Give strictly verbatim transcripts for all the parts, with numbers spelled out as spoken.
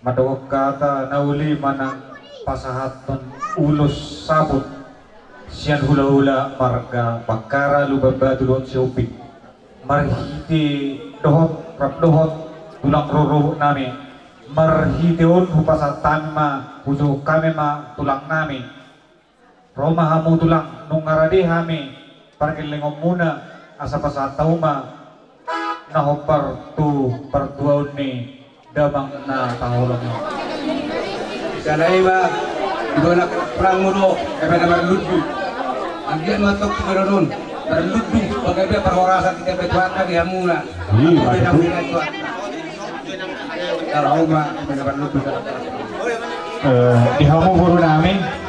Mandok hata na uli manang pasahathon ulos saput sian hulahula marga Bakkara, Lumban Batu dohot Sihombing. Marhite dohot, rap dohot tulang rorobot nami, marhite on hupasahat hami ma, hujohon hami ma tulang nami. Ro ma hamu tulang, nunga rade hami pargellengonmuna, asa pasahat hamu ma na hombar tu partuaon ni damang na taholong i. Sala i ma, dua na perang mulu, ebe na marlundu. Anggiat ma tong tu beronon marlundu, bagabe parhorasan di tempe tuan di hamuna. Iya, betul. Eh, di hamu boru nami.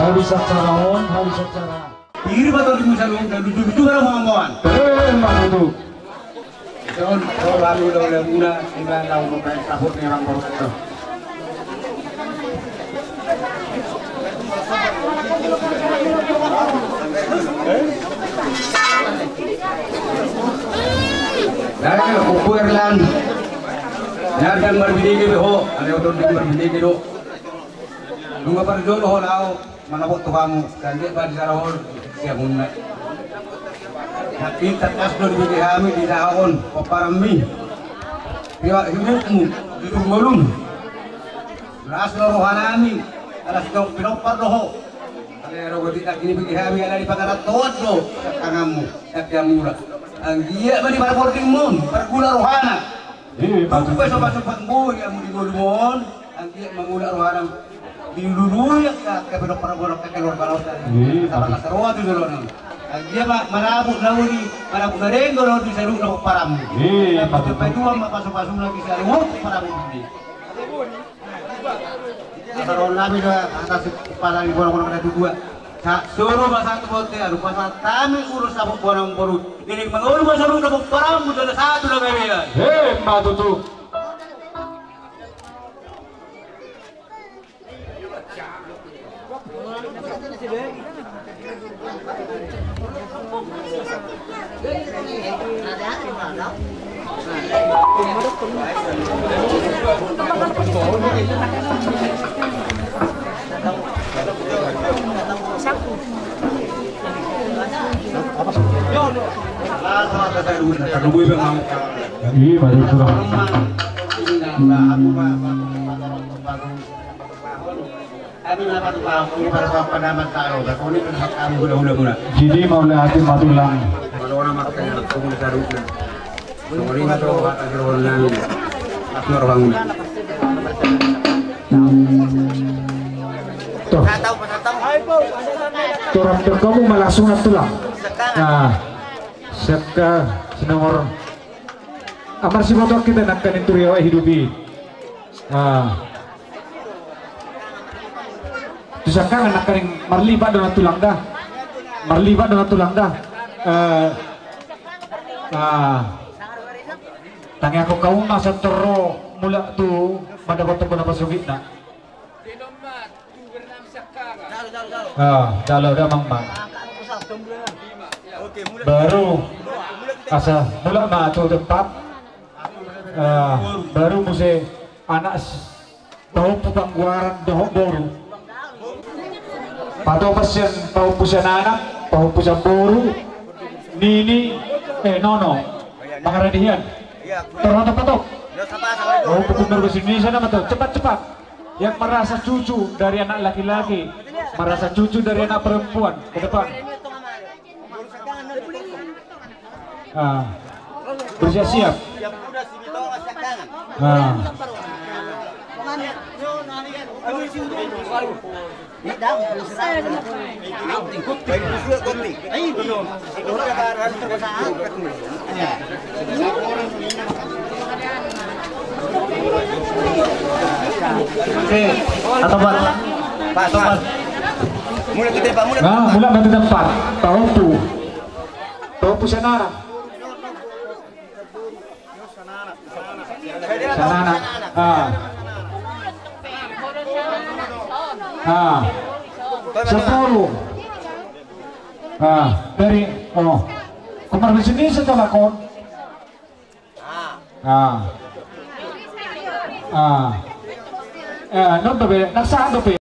Habis acara on, habis acara. Pir ma tong di musa lu, dan lucu-lucu kan omongan. Eh, ma tutu. Ison, so lalu udah udah muna, kita tahu bukan sabut memang baru itu. Dari kuku Erlan, nyadang marbinege be ho, ada otot di marbinege do. Nunga parjolo ho lao. Manapot tu hamu, sangge badi sarahol siamunna. Nangkin tangkas do dibege hami di dahahon pomparanmi. Riwayat hidupmu di turgolum. Las do rohanami, alas do pinompar do ho. Ale rogo di nangkin dibege hami ala di pangaraton do sangkanganmu, nangkin mura. Anggiat ma di parpordingmon pargula rohana. Iya, patut. Tumpe sopan-sopan boi amu di golumon. Anggiat mangula rohana. Dilului angka, angka pinompar bonak angka keluarga na osan. Iya, sama patut. Kasaroa tu jolonang. Anggiat ma, manabuk na uli, manabuk na denggo na uli saluhut na pomparanmu. Iya, patut. Paituan ma pasu-pasuna di saluhut pomparanmu di. Asa rohannami do atas kepala ni bonak-bonak na tutua. Sa, suru ma satu bote, alu pasahat hami ulos saput bonak boru. Jadi mangolu ma saluhut na pomparanmu, jala satu na gabean. He, ma tutu. Iya, baru kurang. Jadi mauliate ma tulang. Tuh. Tuh, rap dohot hamu ma langsung na tulang. Nah, seka sinomor. Amar siboto kita nangkaning tu riwayat hidup i. Ah. Tu sangkangan nangkaning marlipat do na tulang da. Marlipat do na tulang da. Eh, ah. Tangiangkon hamu ma santor ro mulak tu mandapothon bona pasogitna. Ah, jalo damang ma. Baru asa mulak ma tu tempat. Ah, baru muse anak s-, pahompu panggoaran dohot boru. Patopas sian pahompu sian anak, pahompu sian boru, nini, eh, nono. Mangarani hian. Torang patop. Pahompu gubernur bahasa Indonesia nama tuh. Cepat, cepat. Yang merasa cucu dari anak laki-laki, merasa cucu dari anak perempuan, ke depan. Ah. Bersiap-siap. Ah. Oke, atau Pak, Pak, atau Pak. Mulak kita, Pak, mulak. Nah, mulak ke tempat. Pahompu. Pahompu sian anak. Sanana. Ah. Ah. Sepuluh. Ah, dari, oh. Kemar di sini setelah kon. Ah. Ah. Eh, non dope, naksa dope.